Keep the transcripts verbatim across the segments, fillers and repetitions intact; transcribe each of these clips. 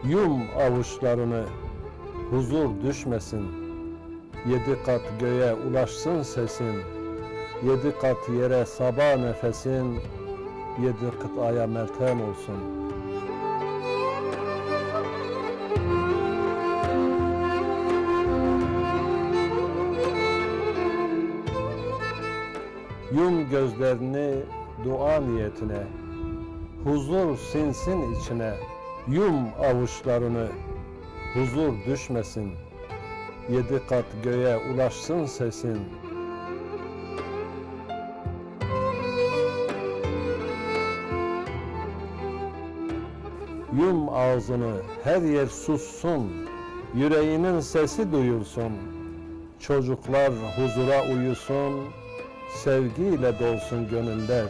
Yum avuçlarını, huzur düşmesin. Yedi kat göğe ulaşsın sesin. Yedi kat yere saba nefesin. Yedi kıtaya meltem olsun. Yum gözlerini dua niyetine. Huzur sinsin içine. Yum avuçlarını, huzur düşmesin. Yedi kat göğe ulaşsın sesin. Yum ağzını, her yer sussun. Yüreğinin sesi duyulsun. Çocuklar huzura uyusun, sevgiyle dolsun gönüller.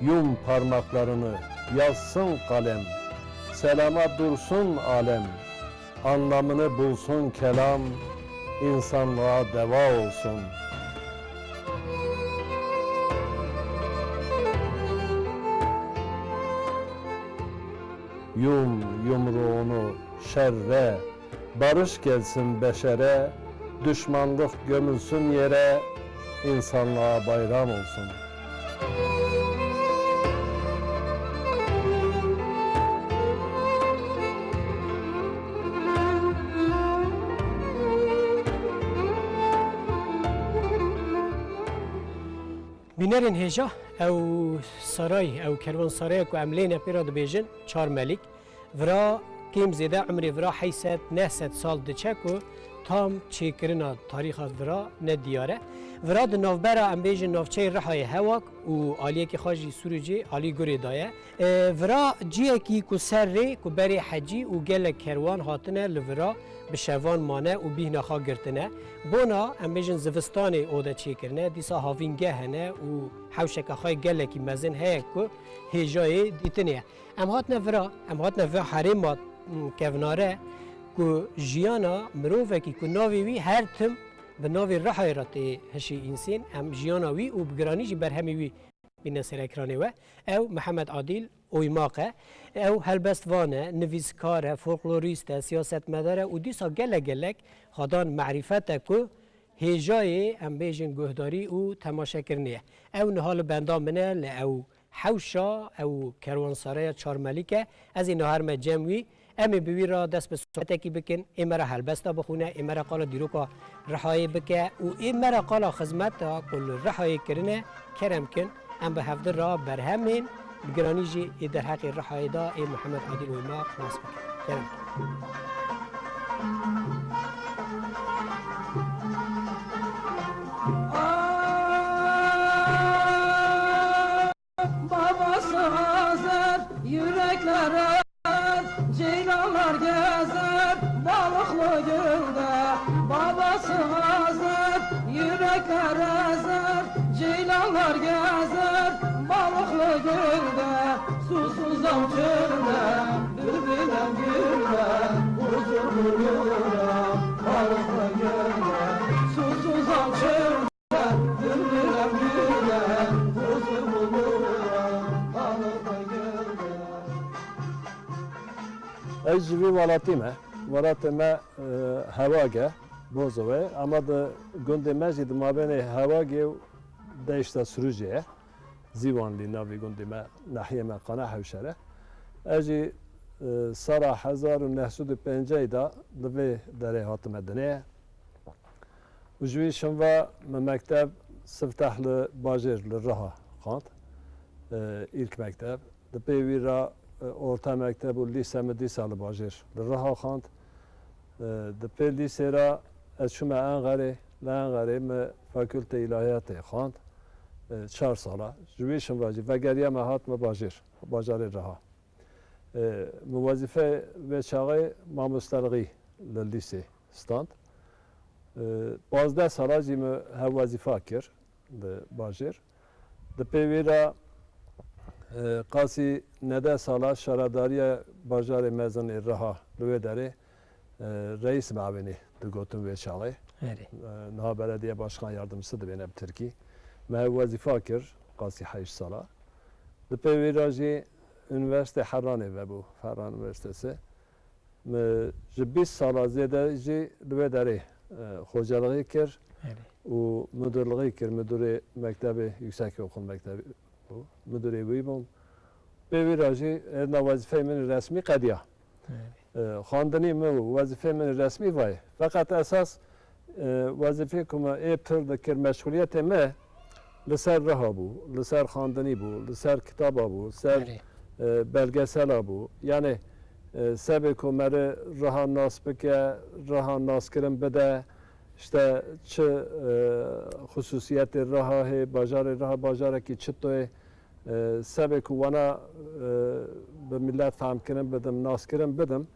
Yum parmaklarını, yazsın kalem, selama dursun alem. Anlamını bulsun kelam, insanlığa deva olsun. Yum yumruğunu şerre, barış gelsin beşere, düşmanlık gömülsün yere, insanlığa bayram olsun. Bînerên hêja, ew saray, ew kerwansaraya ku em lê ne pê re dibêjin Çar Melîk. Vira kêm zêde umrê vira heyt sed neh sed sal diçe ku tam çêkirina tarîxa vira ne diyar e. Vira di navbera, em bêjin, navçeyê Rihayê Hewak û aliyekî xwe jî Sûrûcê alî Gurê daye. E, vira ciyekî ku ser rê ku berê hecî û gelek kerwan hatine li vira bi şevan mane û bîhna xwe girtine. Bona, em bêjin, zivistanê ode çêkirine, dîsa havîngeh hene û hewşeke xwe gelekî mezin heye ku hêjayê dîtinê ye. Em hatine vira, em hatine vi herêma, m, kevnare ku jiyana mirovekî ku navê wî her tim bi navê Rihayê re tê hişê însên, em jiyana wî û bi giranî jî berhemê wî bîne ser ekranê we. Ew Mihemed Adîl Oymaq e. Ew helbestvan e, nivîskar e, folklorîst e, siyasetmedar e û dîsa gelek gelek xwedan merîfet e ku hêjayê, em bêjin, guhdarî û temaşekirinê ye. Ew niha li benda min e, li ew hewşa, ew kerwansareya Çarmelîk e. Ez ê niha herime cem wî. Em ê bi wî re dest bi sohbetekî bikin, ê me re helbesta bixwîne, ê me re qala dîroka Rihayê bike û ê me re qala xizmeta ku li Rihayê kirine kerem kin, em bi hevdi re berhemên bi giranî jî ê derheqê Rihayê de ê Mihemed Adîl Oymaq nas bikin. Kerem kin. Babası hazır, yürekler hazır, ceylanlar gezer balıklı gölde. Babası hazır, yürekler hazır, ceylanlar gezer balıklı gölde. Susuzam çölde, bülbülem gülde, huzur bulura balıklı gölde. Susuzam çölde. Ez ji vî welatî me. Welatê me, e, Hewag e. Bozowe, ama di gundê me jî di mabênê Hewagê û Deyşta Sirûcê ye. Zîwanlî navê gundê me, nahiyê me Qana Hewşer e. Ez jî, e, sala hezar û neh sed û pêncî de li vê derê hatime dinê. Û ji wî şinva me mekteb sifteh li bajêr li Riha xwend. E, îlk mekteb. Di pê wî re, e, orta mekteb û lîse min dîsa li bajêr li Riha xwend. E, di pê lîsê re ez çûme Enqerê, li Enqerê min Fakülte Îlahiyatê xwend. E, çar sala. Ji wî şinva jî vegeriyame hatime bajêr, bajarê Riha. E, min wezîfe vê çaxê mamosterixî li lîsê stand. E, pazdeh sala jî min hev wezîfa kir li bajêr. Di pê wî re, e, qasî nede sala şaredariya bajarê mezin ê Riha li wê derê, e, reîs mawînî digotin wê çaxê. Erê. E, niha belediye başkan yardımcısı dibêne bi tirkî. Me hev wezîfa kir qasî heşt sala. Di pê wî re jî Unîversîtê Herranê vebû, Ferran Üniversitesi. Mi ji bîst sala zêde jî li wê derê, e, xocelixî kir Erê. û müdürlixî kir, müdürê Mektebê Yüksekokul Mektebî bû. Müdürê wî bûm. Pê wî re jî êdna wezîfeyê min resmî qediya. Erê. E, xwendinî min û wezîfeyê min resmî vayê. Feqet esas, e, wezîfê ku min ê pir dikir, meşxuliyetê min li ser Riha bû, li ser xwendinî bû, li ser kitaba bû, ser, Erê. e, belgesela bû. Yanî, e, sebê ku meri Riha nas bike, Riha naskirin bide, işte çi, e, xusûsiyetê Riha hê, bajarê Riha bajarekî çito ye, e, sebê ku wana, e, bi millet fehmkirin bidim, naskirin bidim,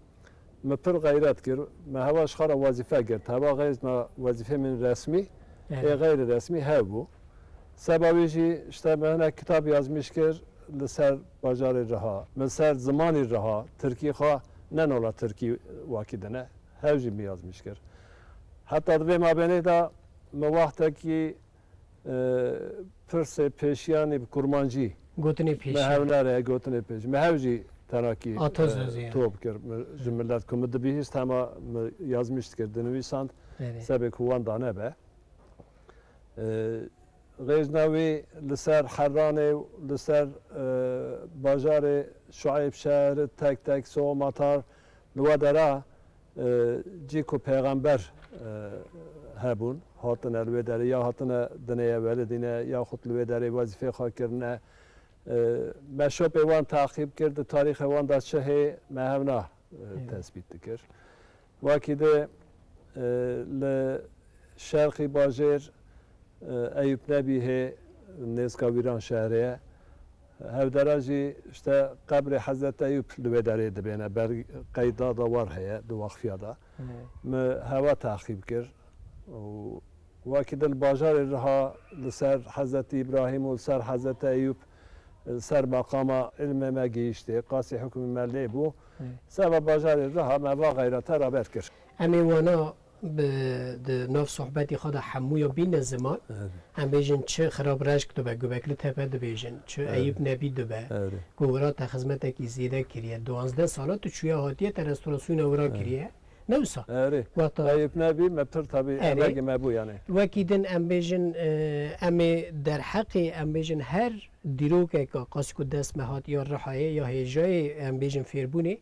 mi pir xeyret kir. Mi hewa ji xwe re wezîfe girt. Hewa xeyr me wezîfê min resmî, Erê. ê xeyr resmî hev bû. Seba wî jî işte mi hinek kitab yazmîş kir li ser bajarê Riha, li ser zimanî Riha, tirkî xwe ne nola tirkî wakî dine. Hev jî mi yazmîş kir. Heta di vê mabênê de mi wextekî e, pirsê pêşiyanî bi kurmancî. Gotinê pêşiyan. Me hev nere, gotinê pêşiyan. Me hev jî tenakî, Ata e, zozî, yani. Top kir. Me, ji millet ku min dibihîst hema me yazmîş dikir, dinivîsand. Evet. Sebê ku wan da nebe. E, Xêjna wî li ser Herranê û li ser, e, bajarê Şueybşehir, tek tek Soğumatar, li we dera, e, cî ku pêxember, e, hebûn, hatine li wê derê, ya hatine dinêye welidîne, yaxud li wê derê wezîfê xwe kirine. E, me şopê wan teqîb kir, di tarîxê wan de çi hê, me hevna, e, Evet. tespît dikir. Wekî di, e, li şerqî bajêr, e, Eyûp Nebî hê, nêzka Wîranşehrê ye. Hevdera jî işte qebrê Hezret Eyûp li wê derê dibêne, ber qeyda da war heye, di wexfiya da. Hı. Mi hewa teqîb kir û wekî di li bajarê Riha li ser Hezretî Îbrahîm û li ser Hezretî Eyûp, li ser meqama ilmê me gihîştê, qasî hukmî me lê bû. Hı. Seba bajarê Riha me va xeyrete raber kir. Em ê wana bi, di nav sohbetî xwe de hemûya bîne ziman. Evet. Em bêjin çi Xirab Reşk dibe, Göbekli Tepe dibêjin, çi Evet. Eyûp Nebî dibe, Evet. ku wira te xizmetekî zêde kiriye. Duwazdeh sala tu çûye hatiye te restorasyona wira Evet. kiriye. Ne wisa? Erê. Wata Eyûp Nebî me pir tabî Erê. emegê me bû yani. Wekî din em bêjin, e, em ê derheqê, em bêjin her dîrokeka qasî ku dest me hat ya Rihayê ya hêjayê, em bêjin fêrbûnê,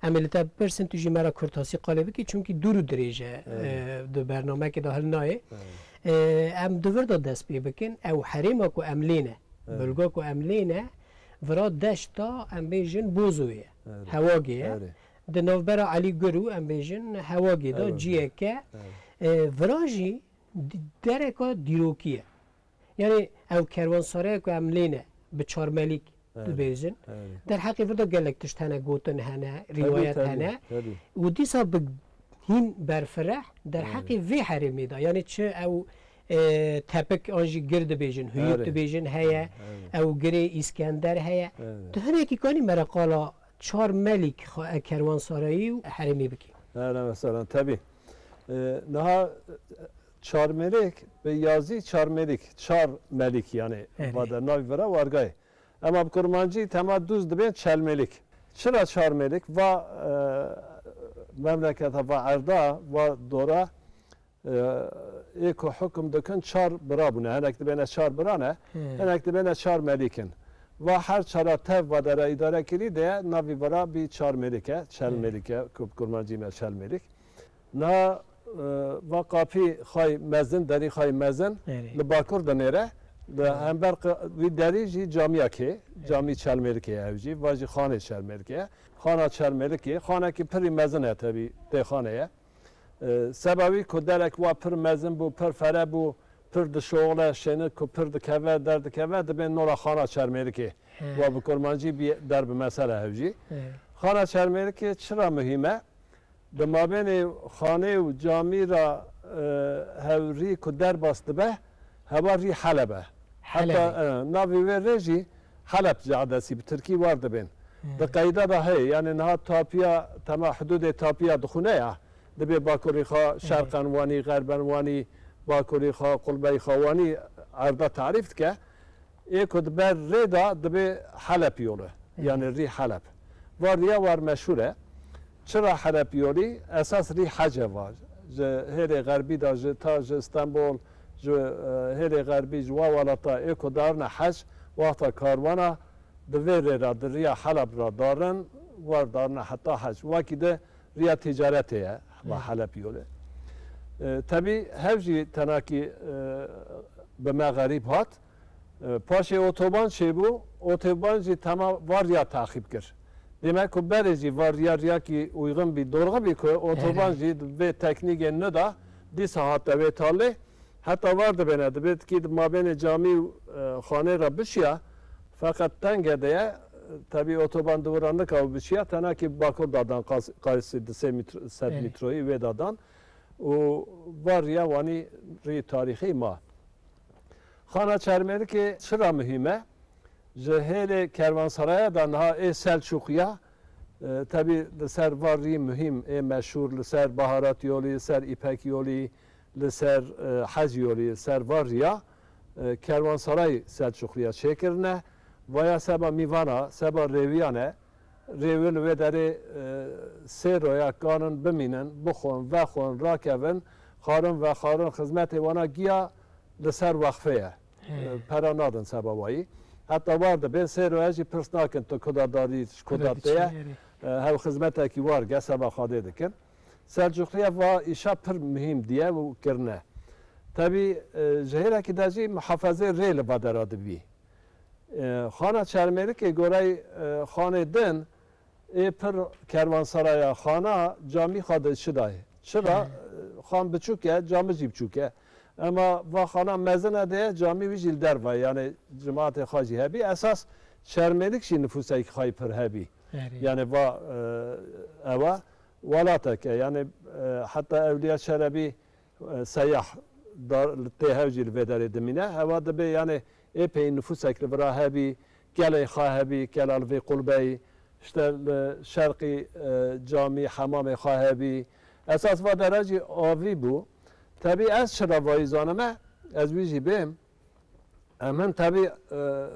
Em ê li te bipirsin, tu jî me re kurtasî qalê bikî, çimkî dûr û dirêj e, Evet. e, di bernamekê de hilnayê. Evet. E, em di vir de dest pê bikin, ew herêma ku em lê ne, Evet. bölga ku em lê ne, vira deşta em bêjin Bozoyê ye, Evet. Hewagê ye. Evet. Di navbera Elî Gur û em bêjin Hewagê de Hewagê. ciyeke, Evet. e, vira jî di-, dereka dîrokî ye. Yanî ew kerwansareya ku em lê ne bi Çarmelîk Evet. dibêjin. Evet. Derheqê vir de gelek tişt hene, gotin hene, Tabii, rîwayet tabii, hene. tabii. Û dîsa bi hîn berfireh derheqê Evet. vê herêmê de. Yanî çi ew, e, tepik an jî gir dibêjin, huyît Evet. dibêjin heye, Evet. ew girê Îskender heye. Evet. Tu hinekî kanî me re qala Çarmelîk xwe, e, kerwansarayî û herêmê bikî. Hele mesela, tabii. E, niha Çarmelîk, bi yazî Çarmelîk, Çar Melîk yani, Evet. va de navî vira wargayê. Ema bi kurmancî tema dûz dibên Çelmelîk. Çira Çarmelîk? Va, e, memleketa, va erda, va dora, Ê ku hukum dikin çar bira bûne. Hinek dibêne çar bira ne, Hmm. hinek dibêne çar melîk in. Va her çara tev va dera îdare kirî de navî vira bî çar melîk e, çel Hmm. melîk e, ku bi kurmancî me çel melîk. Na, e, va qapî xay mezin, derî xay mezin Erê. li bakur dinêre. Li Hmm. hember qi-, vî derî jî camiya kê, camî çel melîkê ye ew jî, va jî xanê çel melîkê ye. Xana çel melîkê, xanekî pirî mezin e tebî, tê xanê ye. E, seba wî ku derek wa pir mezin bû, pir fere bû, pir dişoxile, şênik ku pir dikeve, derdikeve, dibên nora xana çermêrikê. He. Wa bi kurmancî bî der bi mesele hev jî. He. Xana çermêrikê çira muhîm e? Di mabênê xanê û camî ra, e, hew rî ku derbas dibe, hewa rî Heleb e. Heta, Helebê. e, navê wê rê jî Heleb Cadesî bi tirkî war dibên. Hmm. Di qeyda de heye, yanî niha tapiya, tema hududê tapiya dixûne ya, dibê bakurî xwe Evet. şerqen wanî, xerben wanî, bakurî xwe, qulbeyî xwe wanî erda tarîf dike. Ê ku di ber rê de dibê Heleb yolu, Evet. yanî rî Heleb. Va riya war meşhûr e. Çira Heleb yolî? Esas rî hece va. Ji hêrê xerbî de, ji ta ji Stenbol, ji, e, hêrê xerbî, ji wa welata ê ku darine hec, wexta karwana di vê rê re, di riya Heleb re darin, war darine heta hec. Wekî di riya ticaretê ye, va Evet. Heleb yolê. E, tebî hev jî tenakî, e, bi me xerîb hat. E, paşê otoban çêbû, otoban jî tema va riya taxîb kir. Demek ku berê jî va riya riyakî uygun bî, dorxu bî ku otoban Erê. jî di vê teknîkê nida, dîsa hate wê talê. Heta var dibêne, dibê tikî di mabênê camî û, e, xanê re bişiya. Feqet tenge de ye, tebî otoban di wira nika û bişiya, tenakî bakur dadan qas-, qayisî du sed metr-, sed Erê. metroyî wê dadan. Û va riya wanî rî tarîxî ma. Xana Çermêrikê çira muhîm e? Ji hêlê kervansaraya de niha ê Selçûqiya, e, tebî li ser va rî muhîm ê meşhûr, li ser Baharat yolî, li ser Îpek yolî, li ser, e, Hec yolî, li ser va riya, e, kerwansaray Selçûqiya çêkirine. Vaya seba mîvana, seba rêwiyan e. Rêwin wê derê, e, sê roya kanin bimînin, bixwin, vexwin, rakevin, xarin vexarin, xizmetê wana giya li ser wexfê ye. He. E, pera nadin seba wayî. Heta war dibên sê roya jî pirs nakin tu kuda darî, ji kuda Kuda tê ye. diçî, erê. E, hew xizmetekî war ge seba Xwedê dikin. Selçûqiya va îşa pir muhîm diye û kirine. Tebî, e, ji hêrekî de jî muhafezê rê li va dera dibî. E, Xana Çermêrikê gorey, e, xanê din ê pir kerwansaraya xana camî xwe diçidayê. Çira? He. E, xan biçûk e, camî jî biçûk e. Ema va xana mezin e de ye, camî wî jî li derve ye. Yanî cimatê xwe jî hebî. Esas Çermêrik jî nifûsekî xwe yî pir hebî. Erê. Yanî va, e, ew e. Welatek e. Yanî, e, heta Ewliya Çelebî e, seyah dar, tê hew jî li vê derê dimîne. Hewa dibe, yanî, êpey nifûsek li vira hebî, gelê xwe hebî, gela li vê qulbeyî, işte li şerqî, e, camî, hemamê xwe hebî. Esas va dera jî avî bû. Tebî ez çira vayî zanime, ez wî jî bêm. Em hin tebî, e,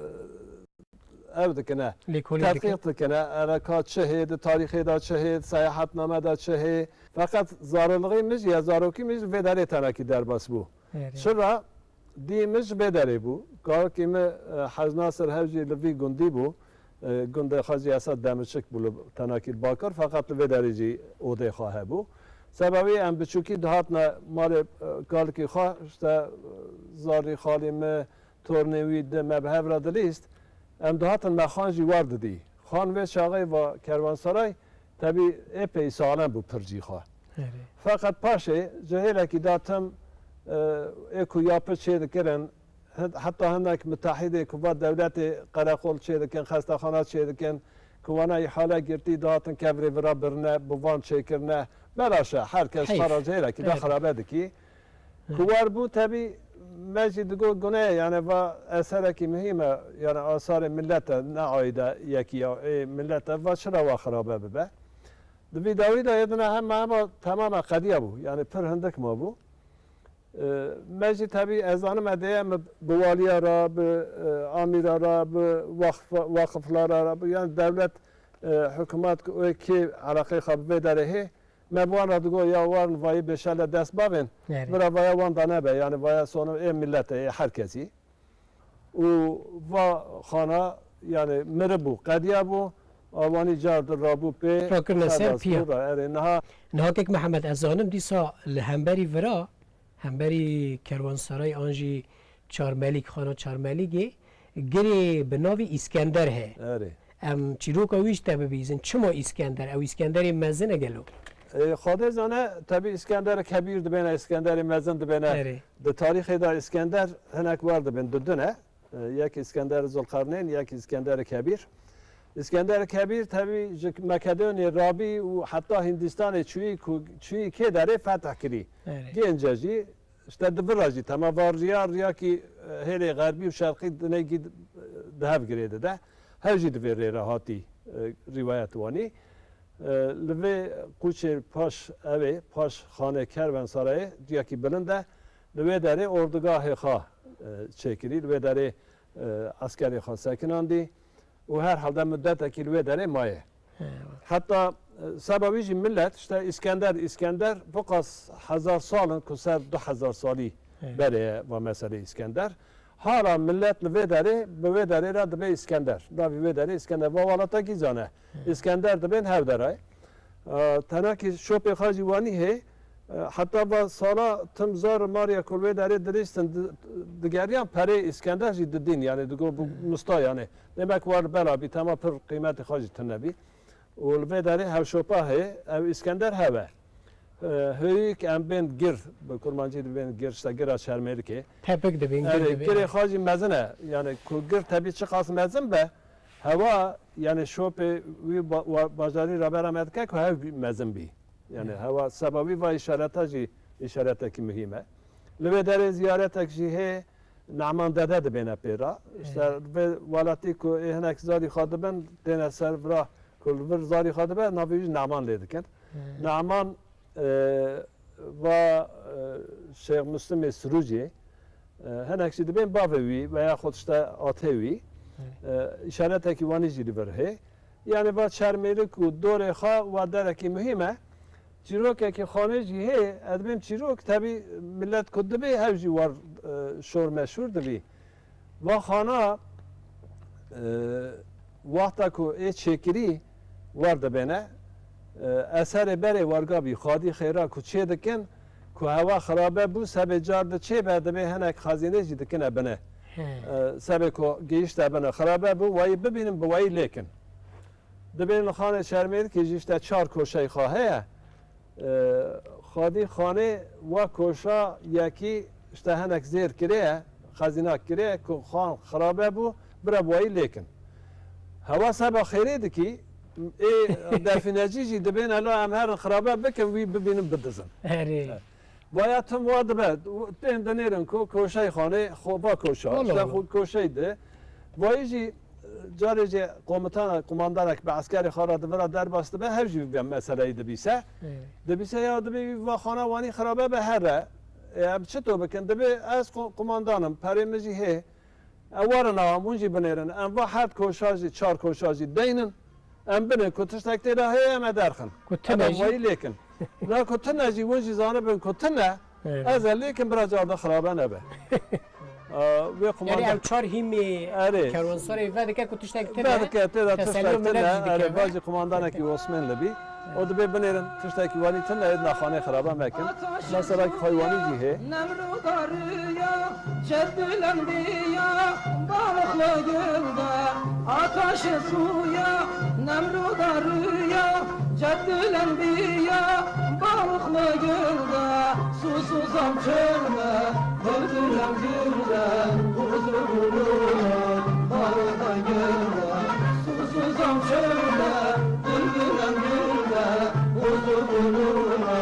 ev dikine, Lêkolîn dikin. tedqîq dikine, ereka çi hê, di tarîxê de çi hê, di seyahatname de çi hê. Feqet zarilixî min jî ya zarokî min jî vê derê tenekî derbas bû. Erê. Çira? Dî min ji vê derê bû. Kalkî min, e, Hec Nasir hev jî li vî gundî bû. E, gundê xwe jî esa Demirçik bû li tenekî li Bakur, feqet li vê derê jî odê xwe hebû. Seba wî em biçûkî dihatine malê, e, kalkî xwe, işte, e, zarî xalî min, tornê wî di me bi hev re dilîst. Em dihatin me xan jî war didî. Xan vê çaxê va kerwansaray tebî êpey salem bû pir cî xwe. Erê. Feqet paşê ji hêlekî de tim, e, ê ku ya pir çê dikirin, he-, heta hinek mitehîdê ku va dewletê qereqol çê dikin, xestexana çê dikin, ku wana îhale girtî dihatin kevirê vira birine, bi van çêkirine. Belaş e, her kes Heyf. xwe re ji hêlekî de Erê. xerabe dikî. Ku war bû, tebî me jî digot gune ye, yani va eserekî muhîm e, yani asarê millet e, ne aîde yekî ya, ê millet e, va çira wa xirabe bibe. Di vî dawî de yê dine hema hema temame qediya bû, yani pir hindik ma bû. E, me jî tebî ez zanim e dê em bi waliya re, bi, e, amîra re, bi waqf-, waqiflara re, bi, yani dewlet, e, hikûmet ku wê kê eleqeyê xwe bi vê derê hê, Me bi wan re digot ya wan vayî bêşele dest bavên, Erê. Bira vaya wan da nebe, yani vaya sonim ê milletê, ê her kesî. Û va xana, yani miribû, qediya bû, a wanî car di rabû pê, Rakirine ser ser da piya. Stûra, erê, niha Niha kek Mihemed, ez zanim dîsa li hemberî vira, hemberî Kerwansaray an jî Çarmelîk, Xana Çarmelîgê, girê bi navî Îskender heye. Erê. Em çîroka wî ji te bibîzin. Çima Îskender? Ew Îskenderê mezin e gelo? E, Xwedê zane, tebî Îskender Kebîr dibêne, Îskenderê mezin dibêne. Erê. Di tarîxê de Îskender hinek wer dibin, di du ne. E, yek Îskender Zulqerneyn, yek Îskender Kebîr. Îskender Kebîr tevî ji Makedonyê rabî û heta Hîndistanê çûyî ku çûyî kê derê fetih kirî. Erê. Gênce jî, işte di vir re jî tema va riya, riyakî, e, hêlê xerbî û şerqî dinêkî di hev girê dide. Hev jî di vê rê re hatî, e, rîwayet wanî. E, li vê quçê paş ew ê, paş xanê Kerwensarayê, riyakî bilind e. Li wê derê ordugahê xwe, e, çêkirî, li wê derê, e, eskerê xwe sekinandî û herhalde mudetekî li wê derê maye. He. Heta, e, seba wî jî millet, işte Îskender, Îskender, biqas hezar sal in ku ser du hezar salî He. berê ye va meselê Îskender. Hala millet li vê derê, bi wê derê re dibe Îskender. Navî wê derê Îskender. Va welatekî zane. He. Îskender dibên hev derayê. E, tenakî şopê xwe jî wanî hê, e, heta va sala tim zar mariya ku li wê derê dirîstin di-, digeriyan perê Îskender jî didîn, yani digo bu Hmm. musta yani. Demek war bela bî, tema pir qîmetê xwe jî tune bî. Û li vê derê hevşopa hê, ev Îskender hev e. E, hêyîk em bên gir, bi kurmancî dibên gir, işte gira Çermêlikê. Tepik dibên, gir Erê, dibên. Girê xwe jî mezin e. Yani ku gir tebî çiqas mezin be, hewa, yani şopê wî ba-, wa-, bajarî re bera me dike ku hev bî, mezin bî. Yani Hı. hewa seba wî va îşareta jî îşaretekî muhîm e. Li vê derê ziyaretek jî hê, Ne'man Dede dibêne pê re. İşte Hı. vê welatî ku ê hinek zarî xwe dibin, têne ser vira ku li vir zarî xwe dibe, navê wî jî Ne'man lê dikin. Hı. Ne'man, e, va, e, Şêx Muslimê Sirûcê, e, hinek jî dibên bavê wî veya xwe tişte atê wî. Hı. E, îşaretekî wanî jî li vir hê. Yani va Çermêlik û dorê xwe wa derekî muhîm e. Çîrokekî xanê jî hê, ez dibêm çîrok, tebî millet ku dibê hev jî war, e, şor meşhûr dibî. Va xana, e, wexta ku ê çêkirî war dibêne, e, eserê berê warga bî, xadî xêra ku çê dikin, ku hewa xirabe bû, sebê car di çê be, dibê hinek xezîne jî dikine bine. He. E, sebê ku gihişte bine xirabe bû, wayî bibînin, bi wayî lêkin. Dibên li xanê Çermêlikê jî işte çar koşey xwe heye. E, xwedî xanê wa koşa yekî işte hinek zêr kirê ye, xezînak kirê ye ku xan xirabe bû, bira bi wayî lêkin. Hewa seba xêrê dikî, ê defînecî jî dibên hela em herin xirabe bikin, wî bibînin bidizin. Erê. Vaya tim wa dibe, tên dinêrin ku koşey xanê xwe va koşa, Wala işte wala. xwe koşey di. Vayî jî, e, carê jî komutan, kumandanek bi eskerê xwe re di vira derbas dibe, hev jî vê meseleyê dibîse. Evet. Dibîse ya dibê wî va xana wanî xirabe be here. E, em çito bikin? Dibê ez ku-, kumandan im, perê min jî hê. Ew werin awa, hûn jî binêrin. Em va heft koşa jî, çar koşa jî deynin. Em binin ku tiştek tê de heye, em ê derxin. Ku tune Em ê jî. wayî lêkin. Na ku tune jî, hûn jî zanibin ku tune, Evet. ez ê lêkin bira carda xirabe nebe. Aa, wê Yani kumandan ev çar hîmê Erê. kerwansarê vedike ku tiştek tune. Vedike tê de Teselî tiştek millet tune, jî dike erê, ve. vacî kumandanekî Osmanlı bî. O dibê binêrin tiştekî wanî tune, êdna xanê xirabe mekin. Mesela ki haywanî jî hê. Nemrûda rûya, ceddilen bîya, balıklı gölde, ataşı suya. Nemrûda rûya, ceddilen bîya, balıklı gölde, susuzam çölde, bülbülem gülde, huzur buluna, balıklı gölde. Susuzam çölde, bülbülem gülde, huzur buluna,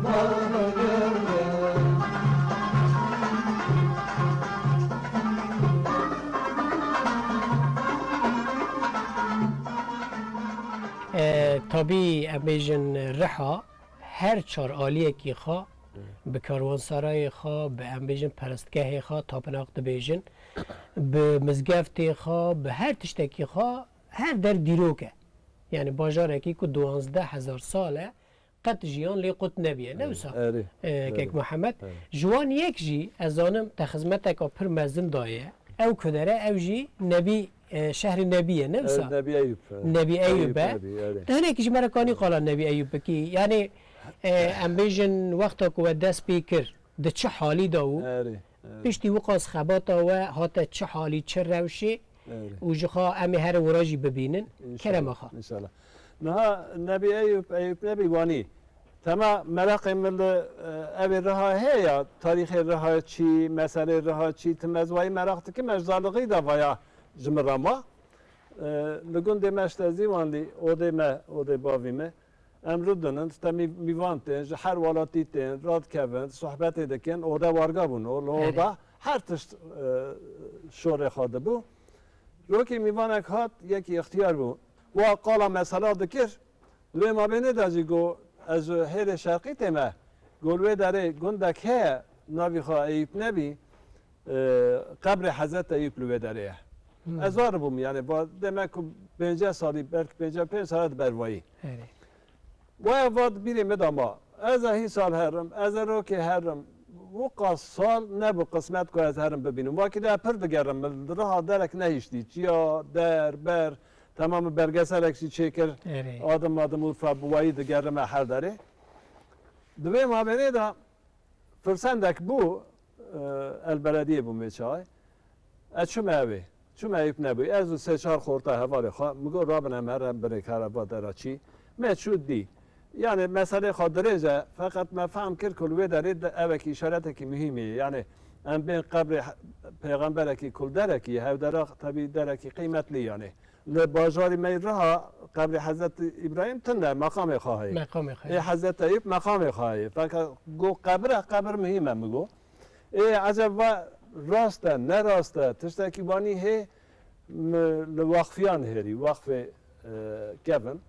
balıklı gölde. E, tabî em bêjin riha her çar aliyekî xwe, bi karwansarayê xwe, bi em bêjin perestgehê xwe, tapinaq dibêjin, bi mizgeftê xwe, bi her tiştekî xwe, her der dîrok e. Yani bajarekî ku duwazdeh hezar sal e, qet jiyan lê qut nebiye. Ne wisa? Erê. E, Erê. Kek Muhammed. Erê. Ji wan yek jî ez zanim te xizmeteka pir mezin daye. Ew kudere, ew jî Nebî, e, şehrê Nebî ye, ne wisa? Erê, Nebî Eyûp, erê. Nebî Eyûp Eyûp e. Nebî, erê. Te hinekî ji me re kanî qala Nebî Eyûp bikî? Yanî, e, em bêjin wexta ku we dest pê kir, di çi halî de bû? Erê, erê. Piştî wiqas xebata we hate çi halî, çi rewşê? Erê. Û ji xwe em ê here wira jî bibînin. Înşallah, kerema xwe. Înşallah. Niha Nebî Eyûp, Eyûp Nebî Wanî. Tema meraqê min li, e, evê Riha heye ya, tarîxê Riha çi, meselê Riha çi, tim ez wayî meraq dikim, ez zalixî de vaya ji min re ma. E, li gundê me işte Zîwanlî, odê me, odê bavî me. Em rûdinin, işte mî-, mîvan tên, ji her welatî tên, radikevin, sohbetê dikin, oda warga bûn, o, li Erê. Oda her tişt, e, şorê xwe dibû. Rokê mîvanek hat, yekî ixtiyar bû. Wa qala mesela dikir, li wê mabênê de jî got, ez ji hêrê şerqî tême, got, li wê derê gundek heye, navî xwe Eyûp Nebî, e, qebrê Hezret Eyûp li wê derê ye. Hmm. Ez war bûm, yani, va, demek ku pênceh salî, belkî pênceh pênc sal di bervayî. Erê. Waya va di bîrê min de ma. Ez ê hî sal herim, ez ê rokê herim. Wiqas sal nebû qismet ku ez herim bibînim. Wakî de pir digerim, min li Riha derek nehiştî. Çiya, der, ber, temamî belgeselek jî çêkir. Erê. Adim adim Urfa bi wayî digerime her derê. Di vê mabênê de firsendek bû, e, el belediyê bûm vê çaxê. Ez çûme evê. Çûme Eyûp Nebî. Ez û sê çar xorta hevalê xwe, min got, rabin em here binê kara va dera çî. Me çû dî. Yani meselê xwe dirêj e, feqet me fehm kir ku li wê derê de evekî îşaretekî muhîm e. Yani em bên qebrê he-, pêxemberekî ku li derekî, hevdera tebî derekî qîmetlî yani. Li bajarî me yê Riha qebrê Hezretî Îbrahîm tune, meqamê xwe heye. Meqamê xwe heye. Ê Hezretî Eyûp meqamê xwe heye. Feqet got qebir e, qebir muhîm e, min got. Ê eceba rast e, ne rast e, tiştekî wanî hê, min li waqfiyan hêrî, waqfê, e, kevin.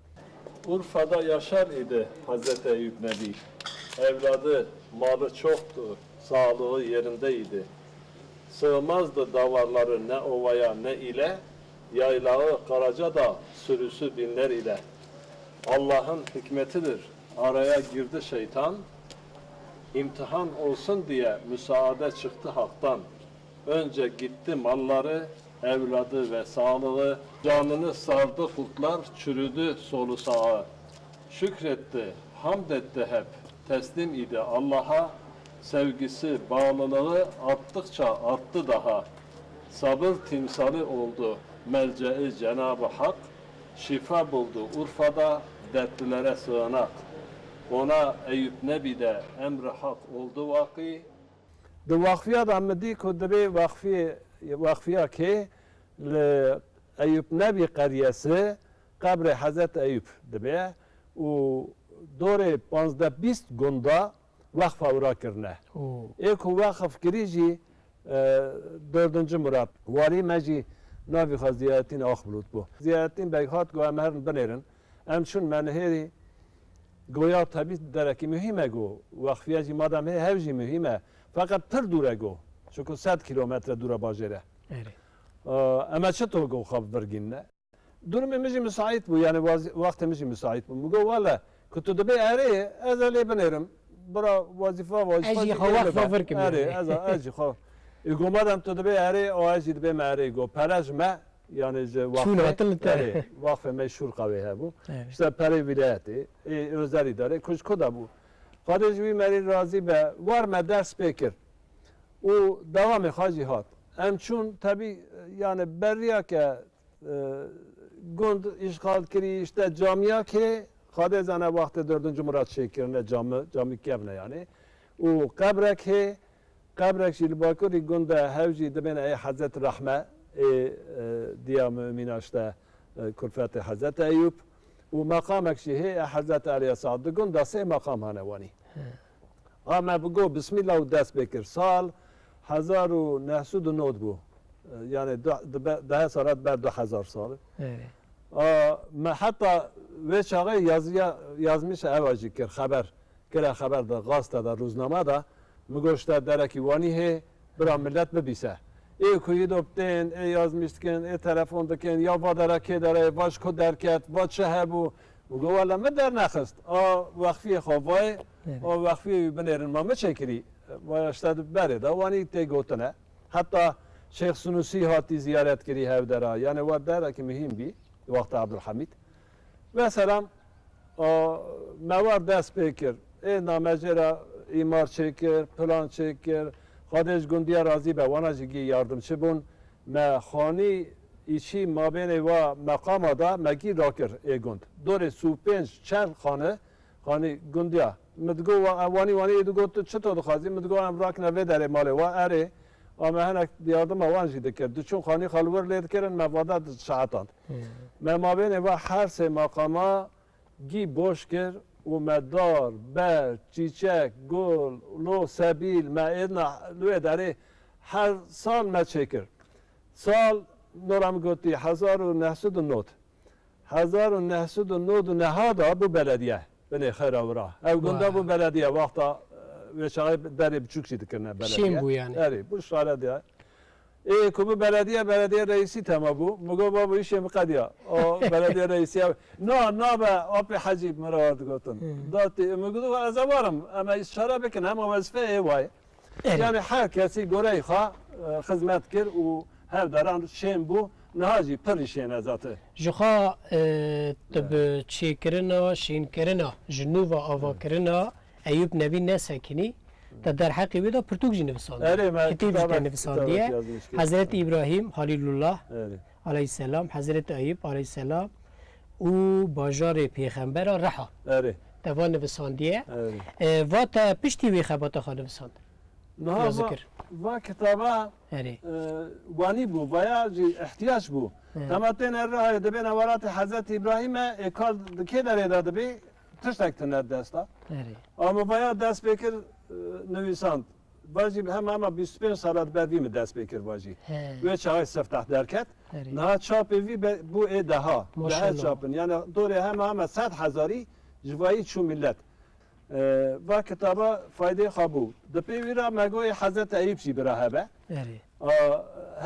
Urfa'da yaşar idi Hazreti Eyüp Nebi. Evladı, malı çoktu, sağlığı yerindeydi. Sığmazdı davarları ne ovaya ne ile, yaylağı Karacadağ sürüsü binler ile. Allah'ın hikmetidir, araya girdi şeytan, imtihan olsun diye müsaade çıktı haktan. Önce gitti malları, evladı ve sağlığı, canını sardı kurtlar, çürüdü solu sağı. Şükretti, hamd etti hep, teslim idi Allah'a, sevgisi, bağlılığı arttıkça arttı daha. Sabır timsali oldu, melceği Cenab-ı Hak, şifa buldu Urfa'da, dertlilere sığınak. Ona Eyüp Nebi de emr-i Hak oldu vaki. Di waqfiya de min dî ku dibê waqfiyê, waqfiya kê li Eyûp Nebî qeriyesi qebrê Hezret Eyûp dibe û dorê panzdeh bîst gunda wexfa wira kirine. Oo. Ê ku wexf kirî jî, e, dördüncü Murat, walî me jî navî xwe Ziyaettin Akbulut bû. Ziyaettin Beg hat got, em herin binêrin. Em çûn me nihêrî, goya tebî derekî muhîm e go. Wexfiye jî madem hê, hev jî muhîm e. Feqet pir dûr e go. Çunku sed kîlometre dûr e bajêr e. Erê. Aa, em ê çito go xwe virgînine? Durumê min jî misaît bû, yani waz-, wextê min jî misaît bû. Min got, wele, ku tu dibê erê, ez ê lê binêrim. Bira wazîfa, wazîfa Ez jî jî xwe ê wexfa bibe. vir kim Erê, yani. ez, ez jî xwe. Ê go madem tu dibê erê, o ez jî dibêm erê go. Pere ji me, yani ji Çûn wexfê, hatin li te. erê, wexfê me Şûrqa wê hebû. Evet. İşte perê vilayetê, ê, özel idare, kuj ku da bû. Xwedê ji wî merî razî be, war me ders pê kir. Û dewamê xwe jî hat. Em çûn, tebî, yani beriya ke, e, gund îşxal kirî, işte camiya kê, Xwedê zane wextê dördüncü Murat çêkirine cami, camî kevne yani. Û qebrek hê, qebrek jî li bakurî gund de hev jî dibên ey Hezret Rehme, ê, e, diya mumîna işte, e, kurfetê Hezret Eyûp. Û meqamek jî hê, ê Hezret Eliya Saad. Di gund de sê meqam hene wanî. He. A me bi got bismîllah û dest pê kir. Sal hezar û neh sed û nod bû. E, yani du, dibe, dehê sala diber du hezar sal. Evet. A, me heta wê çaxê yazıya, yazmış eva jî kir, xeber. Kire xeber de, gazete de, rûzname de. Mi got işte derekî wanî hê, bira millet bibîse. Ê ku yî do tên, ê yazmiş dikin, ê telefon dikin, ya va dere kê dere, va ji ku derket, va çi hebû, Û go wele min dernexist. A wexfiyê xwe vayê, Evet. a wexfiyê wî binêrin ma min çêkirî. Vaya işte berê de wanî tê gotine. Heta Şêx Sunusî hatî ziyaret kirî hevdera. Yani wa derekî muhîm bî wexta Abdulhamîd. Mesela, a, me war dest pê kir. Ê namecê re îmar çêkir, plan çêkir. Xwedê ji gundiya razî be, wana jî gî yardimçi bûn. Me xanî îçî mabênê wa meqama da me gî rakir ê gund. Dorê sî û pênc çel xane, xanî gundiya. Min digo wa, wanî wanî ê digot tu çito dixwazî? Min digo em rakine vê derê malê wa, erê. A me hinek yardima wan jî dikir. Diçûn xanî xwe li wir lê dikirin, me vada di saetan. Hmm. Me mabênê va her sê maqama gî boş kir û me dar, ber, çîçek, gul, lo, sebîl, me êdna li wê derê her sal me çêkir. Sal, nora min gotî, hezar û neh sed û nod. Hezar û neh sed û nod û neha da bû belediye. Binê xeyra wira. Ev gunda Wa. bû belediye. Wexta, e, wê çaxê derê biçûk jî dikirine belediye. Şên bû yani. Erê, bû şare diye. Ê, ku bû belediye, belediye reîsî tema bû. Min got, babo, îşê min qediya. O belediye reîsî ev. Na, nabe, apê Hecî min re digotin. Hmm. Datî, min got, ez ê warim. Em ê îstişare bikin. Hema wezife ê wayê. Erê. Yani her kesî goreyê xwe, e, xizmet kir û hevderan şên bû. Niha jî pirî şên e zaten. Ji xwe, e, tu bi çêkirina, şînkirina, ji nû ve avakirina Eyûb Nebî nesekinî, te derheqê wê de pirtûk jî nivisandî. Erê, me Kitêb jî te kitaba, nivîsandiye. kitaba yazmış kir. Hezretî Îbrahîm Halîlullah Erê. aleyhisselam, Hezretî Eyûb aleyhisselam û bajarê pêxembera Riha. Erê. Te va nivisandiye. Erê. E, va te piştî wê xebata xwe nivisand. Niha Yazı va, kir. va kitaba, Erê. e, wanî bû, vaya jî ihtiyac bû. Hı. Dema têne Rihayê dibêne welatê Hezretî Îbrahîmê, ê kar di kê derê de dibê, tiştek tune desta. Erê. Ama vaya dest pê kir, e, nivîsand. Va jî hema hema bîst û pênc sala di ber vî min dest pê kir va jî. He. Wê çaxê siftah derket. Erê. Niha çapê vî be, bû ê deha. Deha Maşallah. çapin. Yani dorê hema hema sed hezarî ji vayî çû millet. E, va kitaba faydê xwe bû. Di pê wî re me goyê Hezret Eyûb jî bira hebe. Erê. A,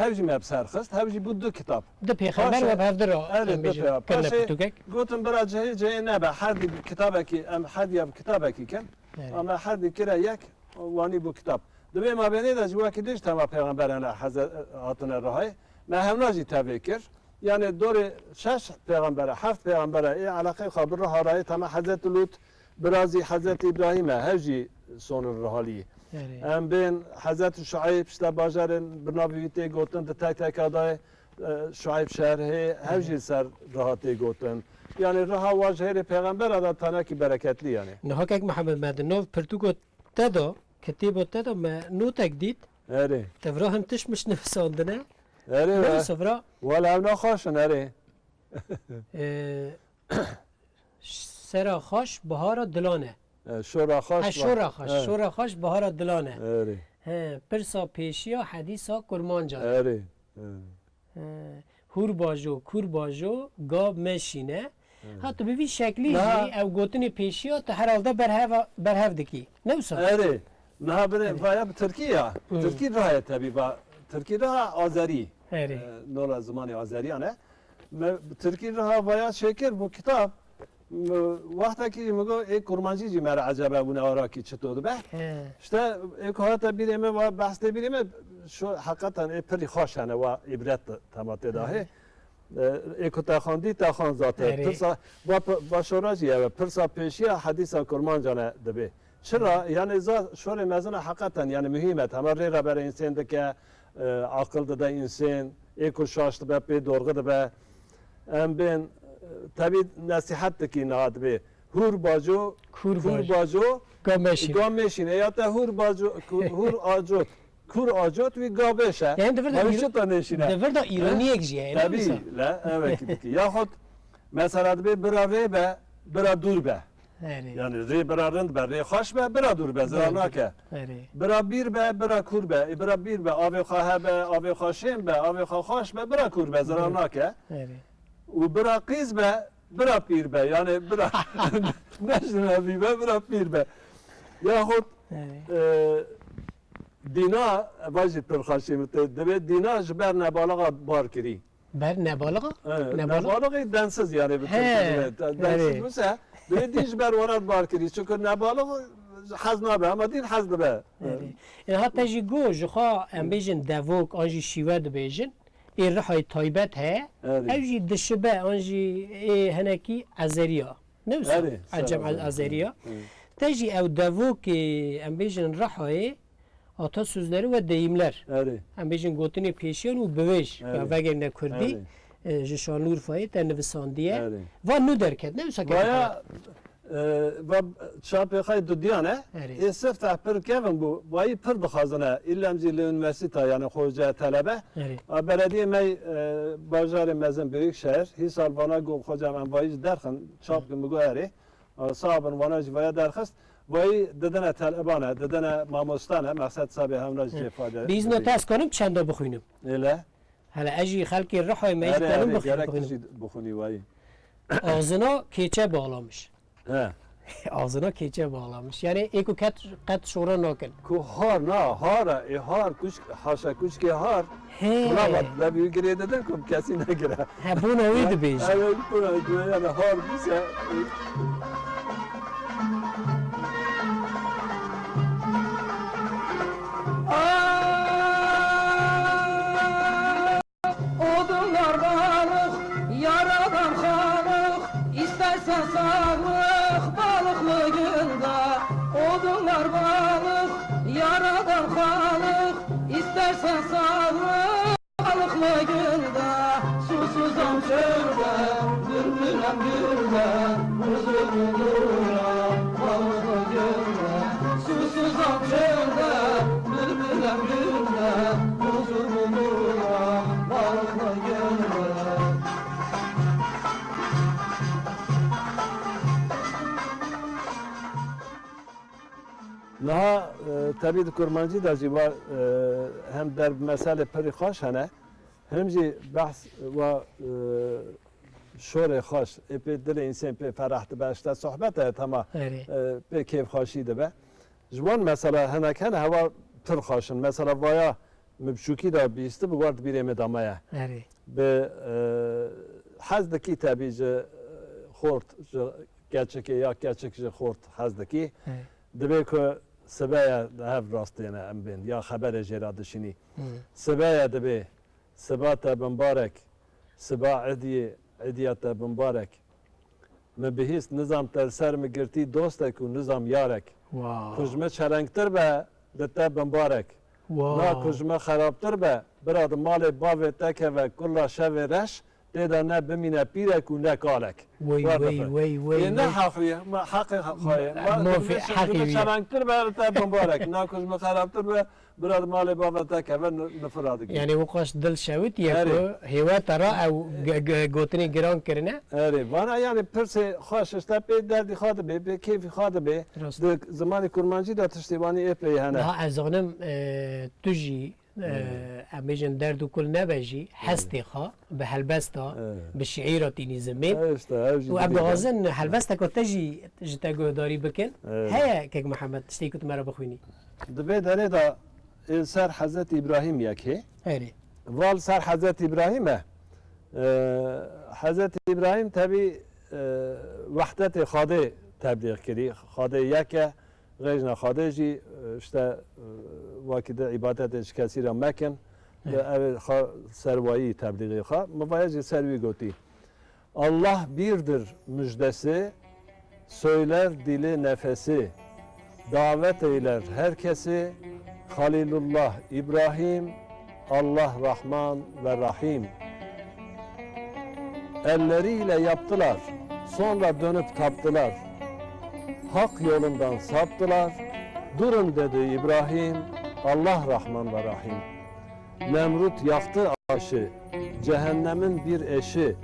hev jî me bi ser xist, hev jî bû du kitab. Di pêxember Paşê, we bi hev di re, erê, em du bêjin, pêxember. kirine Paşê pirtûkek. gotin bira cihê cihê nebe, her di kitabekî, em her diya bi kitabekî kin. Erê. Ama her di kire yek, wanî bû kitab. Di vê mabênê de ji wekî dî ji tema pêxemberane heze-, hatine Rihayê. Me hewna jî tevê kir. Yani dorê şeş pêxembere, heft pêxembere ê eleqeyê xwe bi Riha re ye, tema Hezretî Lût, bira zî Hezretî Îbrahîm e, hev jî sonin Rihalî. Erê. Em bên Hezretî Şueyb, işte bajarên bi navê wî tê gotin, di tek teka de, e, Şueyb şehr hê, hev jî ser Riha tê gotin. Yani Riha wa ji hêrê pêxembera de tenekî bereketlî yani. Niha kek Mihemed me di nav pirtûko te de, kitêbo te de me notek dît. Erê. Te vira hin tişt miş nivisandine. Erê Ne be. wisa vira? Wala ew naxweş in, erê. E, sera xweş, bihara dilan e. E, şora xweş Ha, ba-, şora xweş, e. şora xweş, bihara dilan e. Erê. He, pirsa pêşiya hedîsa kurmancan e. Erê. E. He, hûr bajo, kûr bajo, ga meşîne. Hı. Ha, tu bi vî şeklî Niha jî ew gotinê pêşiya tu herhalde berhev, berhev dikî. Ne wisa? Erê. Niha binê Erê. vaya bi tirkî ya. Hı. Tirkî raye tebî va. Tirkî ra azerî. Erê. E, nola zimanê azeriyan e. Me bi tirkî ra vaya çêkir bu kitab. Me, wextekî jî min got, ê kurmancî jî me re ecebe bûne arakî çito dibe. He. İşte ê ku hate bîrê me, va behs tê bîrê me, şu heqeten ê pirî xweş hene, wa îbret tema tê de hê. He. E, ê ku te xwendî, te xwend zaten. Erê. Pirsa, va p-, va şora jî ev e. Pirsa pêşiya hedîsa kurmancan e dibê. Çira? Hı. Yani za şorê mezin e heqeten, yani muhîm e. Tema rê rebere însên dike, e, aqil dide însên, ê ku şaş dibe, pê dorxi dibe. Em bên, e, tevî nesîhet dikî niha dibê. Hûr baco, Kûr kûr baco. baco, Ga meşîne. ga meşîne. Ya te hûr baco, ku-, hûr acot. Kur acot wî gabêş e. Yani di vir de Ma wî îro-, çi tanêşîne? di vir de îroniyek jî ye, ne Tabii, wisa? le, evet, ki, ki. Yaxut mesela dibê bira rê be, bira dûr be. Erê. Yani rê bira rind be, rê xweş be, bira dûr be, zirar Bira dûr. nake. Erê. Bira bîr be, bira kûr be. E, bira bîr be, avê xwe hebe, avê xwe şên be, avê xwe xweş be, bira kûr be, zirar Bira. nake. Erê. Û bira qîz be, bira pîr be. Yani bira neşnevî be, bira pîr be. Yaxut, Erê. e, Dîna, va jî pir xweşî min tê, dibê Dîna ji ber nebalaxa bar kirî. Ber nebalixa? He, Nebalixa? Nebalixa densiz yani bi He, Tirkî de. Densiz erê. Bise, bê dîn ji ber wana bar kirî. Çünkü nebalixa hez nabe, ama dîn hez dibe. Erê. E, ha te jî got, ji xwe em bêjin devok, an jî şîwe dibêjin. Ê Rihayê taybet heye. Erê. Ew jî dişibe, an jî ê hinekî ezeriya. Ne wisa? Erê, Ecem ser el azeriya. Azeriya. Hı. Te jî ew devokê, em bêjin Rihayê, atasözleri ve deyimler. Erê. Em bêjin gotinê pêşiyan û bivêj, Erê. Ya vegerine kurdî, Erê. E, ji Şanlîurfayê te nivisandiye. Erê. Va nû derket, ne wisa Vaya, kevin? E, va çapê xay dudiyan e. Erê. Ê siftah pir kevin bû, vayî pir dixwazine. Îllem jî li unîversîta, yani xoce telebe. Erê. A belediyê me, e, bajarê mezin Büyükşehir, hîsal vana got, xocam em vayî ji derxin, çap kin, mi got erê. Sax bin, wana jî vaya derxist. Vayî didine telebane, didine mamostane, mexsed sabê hewna jî Hı. cêfade Bîzno dibî. Te ez kanim çenda bixwînim. Êle? Hele ez jî xelkê Rihayê me jî Erê, kanim erê, bixwînim, gerek tu bixwînim. Jî bixwînî wayî. Ağzına keçe bağlamış. He. Ağzına keçe bağlamış. Yani ê ku ket, qet şora nakin. Ku har na, har e, ê har, kuçk, haşa kuçkê har. He. Bravo, levî girê didin ku kesî negire. He, bona wî dibêjin. Evet, bona wî dibêjin, yani har bise. Odunlar balık, yaradan halık, istersen sağlık balıklı günde. Odunlar balık, yaradan halık, istersen sağlık balıklı günde. Susuzam çölde, bülbülem gülde, huzur buluram balıklı gölde. Susuzam çölde, bülbülem gülde, huzur buluram balıklı gölde. Niha, e, tevî di kurmancî de jî wa, e, hem derb meselê pirî xweş hene, hem jî behs wa, e, şorê xweş, ê pê dilê însan pê ferah dibe, işte sohbet e, tema, Erê. e, pê kêfxweşî dibe. Ji wan mesela hinek hene hewa pir xweş in. Mesela vaya min biçûkî de bihîstibû, war di bîrê min de maye. Erê. Bi, e, hez dikî tevî ji, e, xort, ji keçikê ya keçik ji xort hez dikî. Erê. Dibê ku sibe ye hev rastiyene em bên, ya xeberê jê re dişînî. Hı. Sibe ye dibê, siba te bimbarek, siba idiyê, idiya te bimbarek. Min bihîst, nizam te li ser min girtî dostek û nizam yarek. Wow. Ku ji min çerengtir be, li te bimbarek. Wow. Na ku ji min xerabtir be, bira di malê bavê te keve, kula şevê reş, tê de ne bimîne pîrek û ne kalek. Wey, Wa wey, dixwe. wey, wey, Ê ne wey. heqî ye, ma heqê xwe ye. Ma Ma di fi-, min şi-, heqê di min wî ye. çerengtir be, li te bimbarek. Na ku ji min xerabtir be, Bira di malê bava te keve ni-, nifira dike. Yani wiqas dil şewitiye Erê. ku hêweta ra ew ge-, ge-, gotinê giran kirine. Erê, vana yani pirsê xweş işte pê derdî xwe dibe, pê kêfî xwe dibe. Rast. Di zimanê kurmancî de tiştê wanî ê pê hene. Niha ez zanim, e, tu jî, e, Hmm. em bêjin derd û kul nebe jî, Hmm. hestê xwe bi helbesta, Evet. bi şiîra tînî zimên. Evet, işte, ev jî Û em dibîne. dixwazin helbesteka te jî ji te guhdarî bikin. Evet. Heye kek Mihemed tiştê ku tu me re bixwînî? Di vê derê de ê ser Hezretî Îbrahîm yek hê. Erê. Val ser Hezretî Îbrahîm e. Ee, Hezretî Îbrahîm tevî, e, wehdetê Xadê teblîx kirî. Xadê yek e, rêjna Xadê jî, e, işte, e, wekî di îbadetê ji kesî re mekin. Di Evet. ev xwe serwayî teblîxê xwe. Min vaya jî ser wî gotî. Allah birdir müjdesi, söyler dili nefesi, davet eyler herkesi, Halilullah İbrahim, Allah Rahman ve Rahim. Elleriyle yaptılar, sonra dönüp taptılar. Hak yolundan saptılar, durun dedi İbrahim, Allah Rahman ve Rahim. Nemrut yaktı ateşi, cehennemin bir eşi.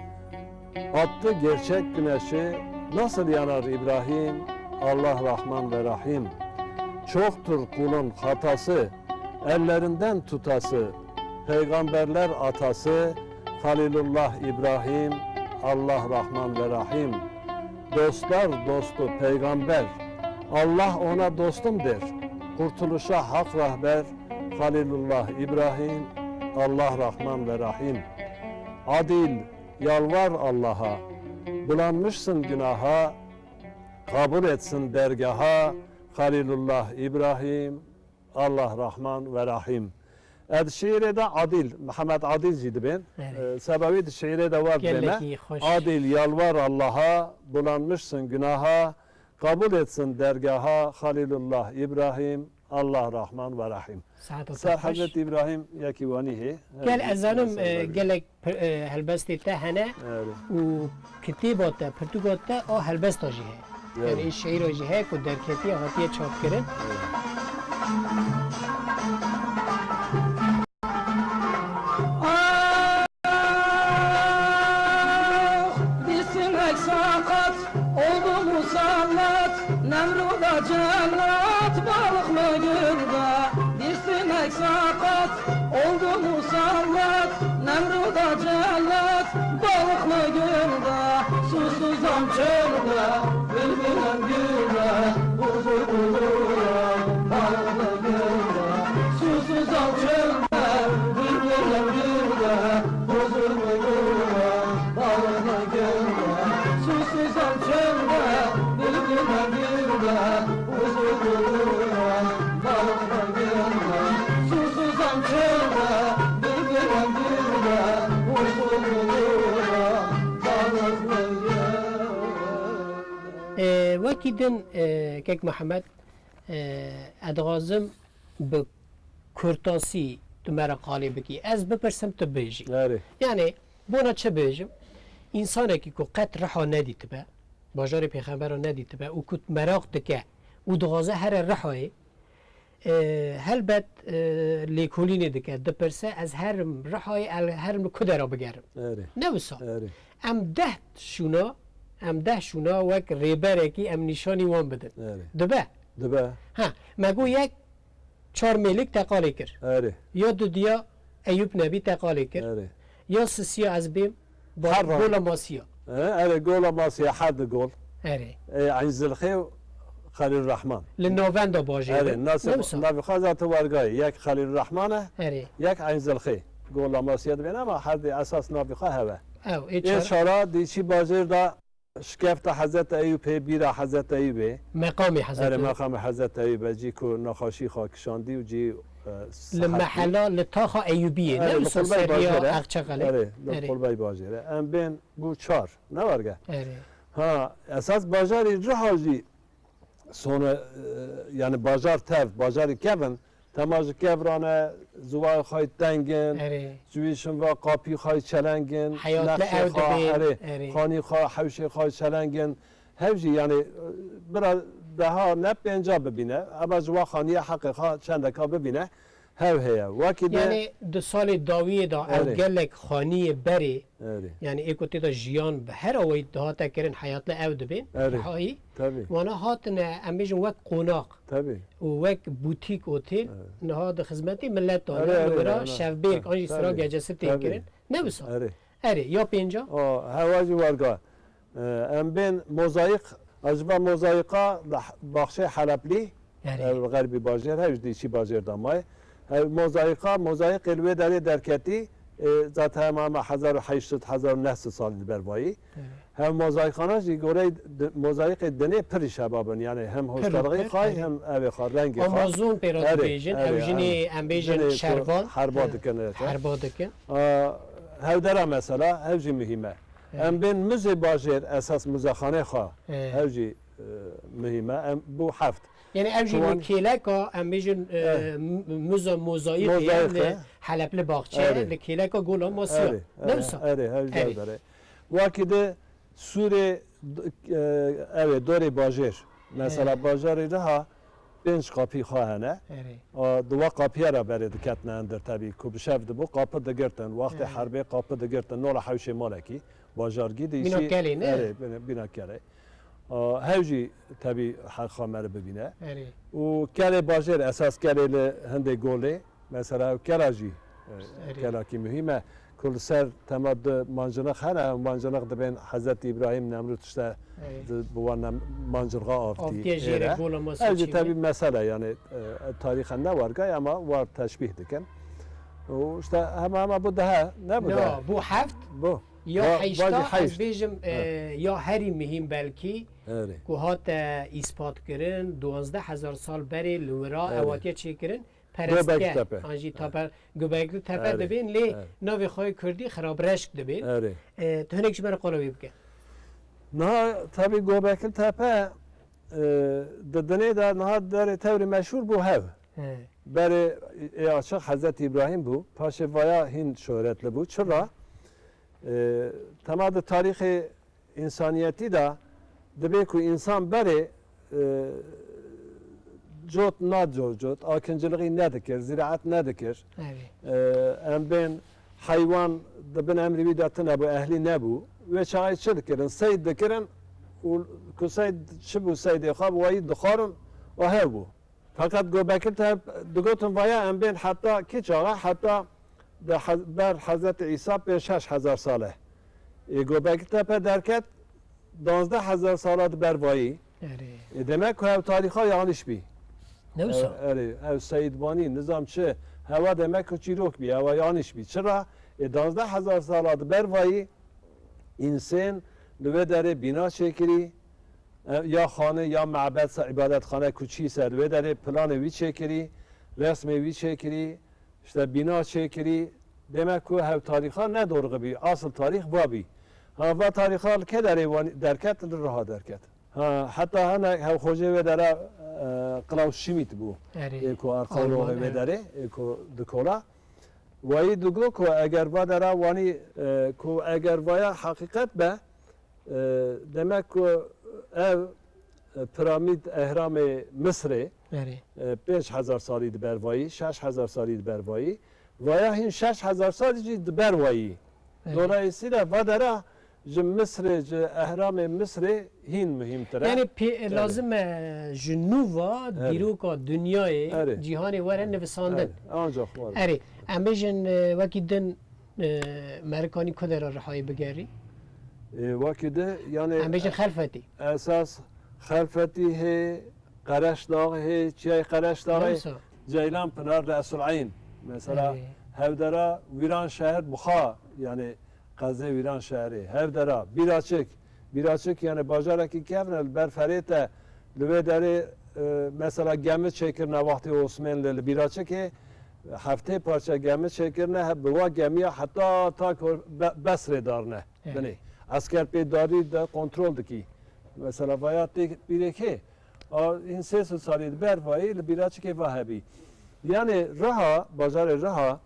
Attı gerçek güneşi, nasıl yanar İbrahim? Allah Rahman ve Rahim. Çoktur kulun hatası, ellerinden tutası. Peygamberler atası, Halilullah İbrahim. Allah Rahman ve Rahim. Dostlar dostu peygamber, Allah ona dostum der. Kurtuluşa hak rahber, Halilullah İbrahim, Allah Rahman ve Rahim. Adil, yalvar Allah'a, bulanmışsın günaha, kabul etsin dergaha, Halilullah İbrahim, Allah Rahman ve Rahim. Ez şiirê de Adil, Mihemed Adil jî dibên. Evet. E, sebebî di şiirê de we dibêne. Gelekî xweş. Adil, yalvar Allah'a, bulanmışsın günaha, kabul etsin dergaha, Halilullah İbrahim, Allah Rahman ve Rahim. Saet Ser Hezret İbrahim yekî wanî hê. Gel, ez zanim, e, gelek pir-, e, helbestê te hene û kitêba te, pirtûka te a helbesta jî heye. Evet. Yani şiîra jî heye ku derketiye, hatiye çapkirin. Evet. Ah, dîsinek sakat oldu musallat, Nemruda cellat, balıklı gölde. Dîsinek sakat oldu musallat, Nemruda cellat, balıklı gölde. Susuzam çölde, bülbülüm gülde, huzur bulurum balıklı gölde. Susuzam çölde, bülbülüm gülde, huzur bulurum balıklı gölde. Susuzam çölde, bülbülüm gülde, huzur bulurum balıklı gölde. Susuzam çölde, bülbülüm gülde, huzur bulurum balıklı gölde. Ee, wekî din, e, Kek Mihemed, e, ez dixwazim bi kurtasî tu me re qalê bikî. Ez bipirsim, tu bêjî. Erê. Yani, bona çi bêjim? Însanekî ku qet Riha nedîtibe, bajarê Pêxembera nedîtibe û ku meraq dike û dixwaze here Rihayê, e, helbet, e, lêkolînê dike, dipirse, ez herim Rihayê, el herim li ku dera bigerim. Erê. Ne wisa. Erê. Em deh şûna, em deh şûna wek rêberekî em nîşanî wan bidin. Erê. Dibe? Dibe. Ha, me got yek Çar Mêlik teqalê kir. Erê. Ya Dudiya Eyûp Nebî teqalê kir. Erê. Ya Sisiya ez bêm, ba-, Her rang. Gola Masiya. E, erê, Gola Masiya, her di gol. Erê. E, Eyn Zilxê û Xelîl Rehman. Li navenda bajêr Erê, bin. Nasib, Ne wisa? Navî xwe zaten wergayê. Yek Xelîl Rehman e, Erê. Yek Eyn Zilxê. Gola Masiya dibên ama her di esas navî xwe hev e. Ew, ê Ê çar- çara dîçî bajêr de Şikefta Hezret Eyûbê, bîra Hezret Eyûbê. Meqamê Hezret Erê, Eyûb. Meqamê Hezret Eyûbê, cî ku nexweşî xwe kişandî û cî, e, Li sihetî. Mehela, li taxa Eyûbiyê, Erê, ne li wisa Qulbey seriya bajêr e. Aqçeqelê? Erê, li Erê. Qulbey bajêr e. Em bên bû çar, ne werge? Erê. Ha, esas bajarî Riha jî sone, e, yani bajar tev, bajarî kevin, Tema ji kevran e, ziwayê xwe yê teng in, Erê. Ji wî şin ve qapî xwe yê çeleng in, Heyatli nexşê ew xwe, dibên, erê, erê. Xanî xwe, hewşê xwe yê çeleng in. Hev jî, yani, bira deha ne pênca bibîne, ema ji wa xaniyê heqê xwe çendeka bibîne, hev heye. Wekî de Yani di salê dawiyê de ew Erê. Gelek xaniyê berê Erê. Yani ê ku tê de jiyan bi her awayî dihate kirin, heyatli ew dibên, Erê. Rihayî. Tabii. Wana hatine, em bêjin wek qonax Tabii. Û wek bûtîk, otêl, Evet. Niha di xizmetê millet de Erê, ne, erê, li wira erê. Şevbêrk an jî Tabii. Sira gecesi tê Tabii. Kirin. Ne wisa? Erê. Erê, ya pênca? O, hewa jî werga. E, em bên mozayîk, ez ji va mozayîka li H-, baxçeyê Heleplî, Erê. E, li xerbî bajêr, hev ji dîçî bajêr de maye. Hev mozayîka, mozayîkê li wê derê derketî, e, zaten hema, hema hezar û heşt sed, hezar û neh sed salî li ber vayî. Evet. Hev mozayîkana jî gorey di-, mozayîkê dinê pirî şebab in. Yani hem Pir û hoşterxî pir, xay, evet. Hem evê xay, rengê xay. Amazon pê re Erê, dibêjin, erê, ew jinê, erê. Em bêjin Jinê ku şervan. Herba Evet. Dikin, evet. Herba dikin. A, hevdera mesela, hev jî muhîm e. Evet. Em bên muzê bajêr, esas muzexanê xwe, Evet. Hev jî, e, muhîm e. Em, bu heft. Yani ev jî Tuwan- li kêleka, em bêjin, e, Eh. M-, Muza Mozayîk Mozayîk, li eh. Helepli Baxçe, Erê. Li kêleka Gola Masiya. Erê, Ne erê, wisa? Erê, hev jî Erê. Ew der e. Wakî de Sûrê, d-, e, ew ê dorê bajêr. Mesela Erê. Bajarê Riha pênc qapî xwe hene. Erê. A, di wa qapiye re berê diketine endir tebî ku bi şev dibû, qapi digirtin. Wextê Erê. Herbê qapi digirtin. Nola hewşê malekî. Bajargî de Bîna işî kelê, ne? Erê, bîna, bîna kelê. A, hew jî tebî heqa me re bibîne. Erê. Û kelê bajêr, esas kelê li hindê golê, mesela ew kela jî, e, Erê. Kelakî muhîm e. Ku li ser tema du manciniq hene, ew manciniq dibên Hezretî Îbrahîm Nemrûd işte Erê. Di, bi wan nem-, mancirxa avtî Avtiye jêre, êre. Gola Masiya Ew jî çêbû. Tebî mesele, yani, e, tarîxe ne wergay, ama war teşbîh dikin. û işte hema hema bû dehe, ne bû dehe? Na, bû heft. Bû. Ya Ba-, heşta, bacî ez heşt. Bêjim, e, ya herî muhîm belkî, Erê. Ku hate îspatkirin, duwazdeh hezar sal berê li wira Erê. Ew hatiye çêkirin, Göbekli perestgeh, Tepe. An jî taper, Göbekli Tepe Erê. Dibên, lê Erê. Navê xwe yê kurdî Xirabreşk dibên. Erê. E, tu hinek ji me re qala wê bike. Niha tabii Göbekli Tepe, e, di dinê de niha derê tewrî meşhûr bû hev. He. Berê ê açiq Hezretî Îbrahîm bû. Paşê vaya hîn şohretli bû. Çira? E, tema di tarîxê însaniyetî de dibê ku însan berê, e, cot nadicot, akincilixî nedikir, ziraet nedikir. Erê. E, em bên heywan di bin emrî wî de tune bû, ehlî nebû. Wê çaxê çi dikirin? Seyd dikirin û ku seyd çi bû, seydê xwe bi wayî dixwarin û hev bû. Feqet Göbekli Tepe digotin vaya em bên heta kî çaxa, heta de Hez-, ber Hezretî Îsa pênc şeş hezar sal e. Ê Göbekli Tepe derket, danzdeh hezar sala di ber vayî. Erê. Ê demek ku ew tarîxa yanlış bî. Ne wisa? Ew, erê, ew seyidbanî, nizam çi, hewa demek ku çîrok bî, hewa yanlış bî. Çira? Ê danzdeh hezar sala di ber vayî însên li vê derê bîna çêkirî, e, ya xane ya mebed se îbadetxane ku çî ser wê derê planê wî çêkirî, resmê wî çêkirî, işte bîna çêkirî. Demek ku hev tarîxa ne dorxi bî, asıl tarîx va bî. Ha, va tarîxa li kê derê wan-, derket, li Riha derket. Ha, heta hene hewxojê wê dera, e, Klaus Schmidt bû. Erê. Ê ku arxeologê Alman, wê evet. Derê, ê ku dikola. Wayî digo ku eger va dera wanî, e, ku eger vaya heqîqet be, E, demek ku ev, e, piramîd, ehramê Misrê, Erê. E, pênc hezar salî di ber vayî, şeş hezar salî di ber vayî, vaya hîn şeş hezar salî jî di ber vayî. Erê. Dolayısıyla va dera ji Misrê, ji ehramê Misrê hîn muhîmtir e. Yani pê-, Erê. Lazim e ji nû va Erê. Dîroka dinyayê, Erê. Cîhanê were nivisandin. Erê. Ancak var. Erê, em bêjin, e, wekî din E, merikanî ku dera Rihayê bigerî? E, wekî de, yani, Em bêjin Xelfetî. Esas Xelfetî hê, Qereşdax hê, Çiyayê Qereşdaxê, Neyse. Ceylan Pinar li Esul Eyn. Mesela, Erê. Hevdera Wîranşehir Buxa, yani, qezê Wîranşehirê. Hevdera, Bîraçik, Bîraçik, yani, bajarekî kevn e, li ber ferê te, li vê derê, e, mesela, gemi çêkirine wextê Osmanlî li Bîraçikê, heftê parça gemi çêkirine, he, bi wa gemiya heta ta ku Be-, Besrê darine Evet. Binê. Esker pê darî de kontrol dikî. Mesela, vaya tê bîrê kê? A, hîn sê sed salî di ber vayî li Bîraçikê va hebî. Yani, Riha, bajarê Riha,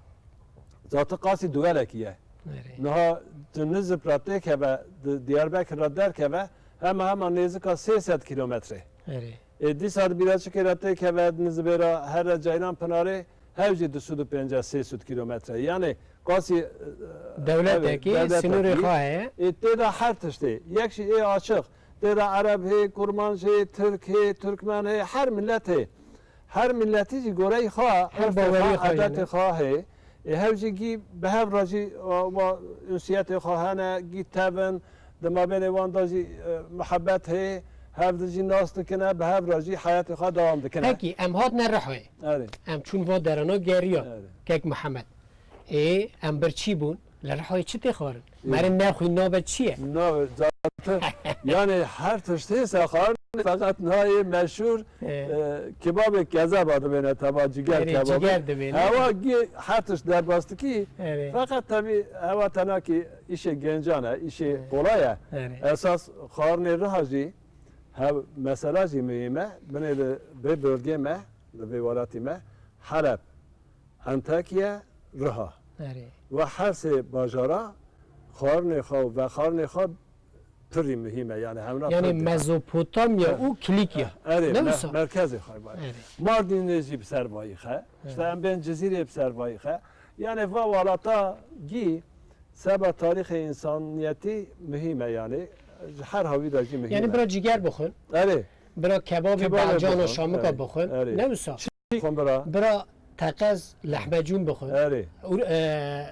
Zatî qasî duwelekî ye. Erê. Niha tu Nizip re têkeve, di-, Diyarbekir re derkeve, hema hema nêzika sê sed kîlometre. Erê. Ê dîsa di Bîraçikê re têkeve, di Nizibê re here Ceylan Pinarê, hev jî du sed û pêncî sê sed kîlometre. Yani qasî, e, Dewletekî, evet, dewletekî, sînorê xwe heye. Ê tê de her tiştê. Yek jî ê açiq. Tê de Ereb hê, Kurmanc hê, Tirk hê, Tirkmen hê, her millet hê. Her milletî jî goreyê xwe, Her urfê baweriyê xwe, xwe, adetê yanî. Xwe hê. Ê hev jî gî bi hev re jî, e, wa ünsiyetê xwe hene, gî tevin, di mabênê wan de jî, e, muhebbet hê, hev di jî nas dikine, bi hev re jî heyatê xwe dewam dikine. Pekî, em hatine Rihayê. Erê. Em çûn va derana geriya. Erê. Kek Mihemed. Ê, em birçî bûn. Li Rihayê çi tê xwarin? Ê. Meriv nexwî nabe çi ye? Nabe, zaten, yani her tişt hê se xwarin, feqet nayê meşhûr, Ê. E, kebabê kezeba dibêne, teva ciger Erê, kebabı. Ciger dibêne. Hewa gê her tişt derbas dikî. Erê. Feqet tabii hewa tenakî işê gencan e, işê Erê. Kolay e. Erê. Esas xwarinê Riha jî, hev mesela jî muhîm e. Binê li vê bölgê me, li vê welatî me, Heleb, Antakya, Riha. Erê. Ve her sê bajara xwarinê xwe û vexwarinê xwe pirî muhîm e. Yani hemra Yani pir dî. Mezopotamya Ha. û Kilîkya. Erê, Ne me-, wisa? Merkezê xwe var. Erê. Mardînê jî bi ser vayî xe. İşte Erê. Em bên Cizîrê bi ser vayî xe. Yani va walata gî seba tarîxê insaniyetî muhîm e yani. Ji her havî de jî muhîm Yani e. Bira ciger bixwin. Erê. Bira kebabê Kebabê Belcan û bixwin, Şamika erê, bixwin. Erê. Ne wisa? Xwe bira. Bira teqez lehmecûn bixwin. Erê. Û, e,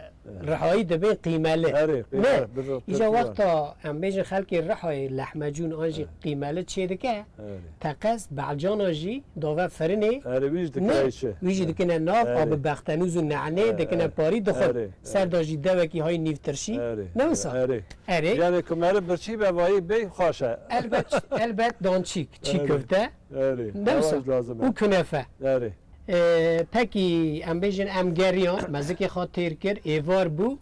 Rihayî dibê qîmeli. Erê, qîmeli, Ne, bi ro-, îja Tirkî wexta em bêjin xelkê Rihayê lehmecûn an jî Erê. qîmeli çê dike, Erê. teqez, belcana jî dave firinê. Erê, wî jî Ne, dikire çi? wî jî dikine nav, Erê. abi bextenûz û nenê, Erê, dikine erê. parî dixwin. Erê, Ser erê. da jî dewekî hay nîvtirşî. Erê, Ne wisa? erê. Erê. Yani ku meriv birçî be vayî bê xweş e. Elbet, elbet dançîk, çî Erê. köfte. Erê. Ne wisa? Lazim e. Û künefe. Erê. Ee, pekî em bêjin em geriyan, mezikê xwe têr kir, êvar bû.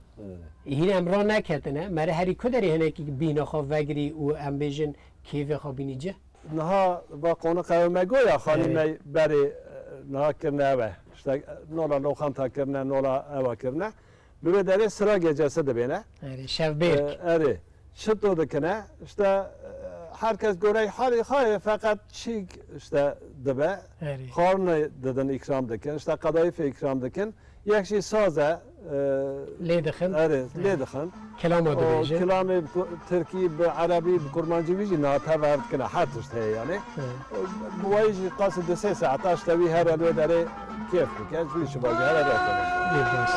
Erê. Hîn em ra neketine. Mere herî ku derê hinekî bîhna xwe vegirî û em bêjin kêfê xwe bînî cih? Niha va qoniqa ew me goya xanî Erê. me berê, e, niha kirine ev e. İşte, e, nola loxanta kirine, nola ewa kirine. Li wê derê sira gecesi dibêne. Erê, şevbêrk. E, erê. Çito dikine, işte, e, herkes gorey halî xwe ye, feqet çîk, işte, dibe. Erê. Xwarinê didin, îkram dikin, işte, qedayîfê îkram dikin. Yek jî saz e, e, Lê dixin. Erê, lê dixin. Kelama O dibêjin. kilamê bi ku-, tirkî, bi erebî, bi kurmancî wî jî niha tev ev dikine, her tişt heye yani. Hı. Bi wayî jî qasî du sê saeta işte wî here li wê derê kêf bike, ji wî şiva jî here rêkeve. Lê baş.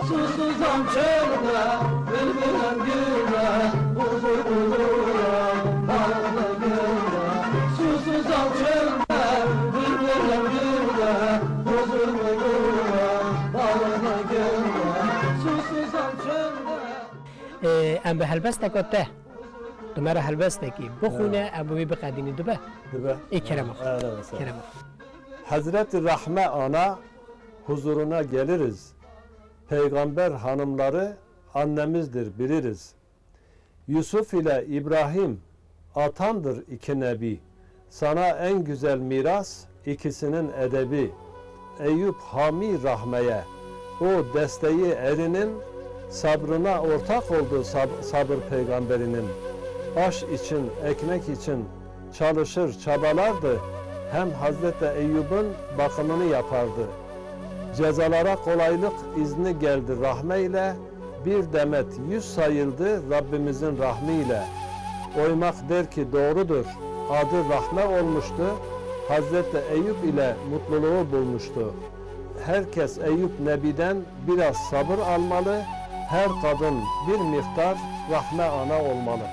Susuzam çölde, bülbülüm gülde, huzur bulura, bağlı gülde. Susuzam çölde, bülbülüm gülde, huzur bulura, bağlı gülde. Susuzam çölde. Ê, em bi helbesteka te, tu me re helbestekî bixwîne, Evet. em bi wî biqedînin, dibe? Dibe. Ê kerema xwe. Evet, evet. Kerema xwe. Hazreti Rahme Ana huzuruna geliriz. Peygamber hanımları annemizdir, biliriz. Yusuf ile İbrahim atandır iki nebi. Sana en güzel miras ikisinin edebi. Eyüp hami rahmeye, o desteği erinin, sabrına ortak oldu sab-, sabır peygamberinin. Aş için, ekmek için çalışır, çabalardı. Hem Hazreti Eyyub'un bakımını yapardı. Cezalara kolaylık izni geldi rahme ile, bir demet yüz sayıldı Rabbimizin rahmi ile. Oymak der ki doğrudur, adı rahme olmuştu, Hazreti Eyüp ile mutluluğu bulmuştu. Herkes Eyüp Nebi'den biraz sabır almalı, her kadın bir miktar rahme ana olmalı.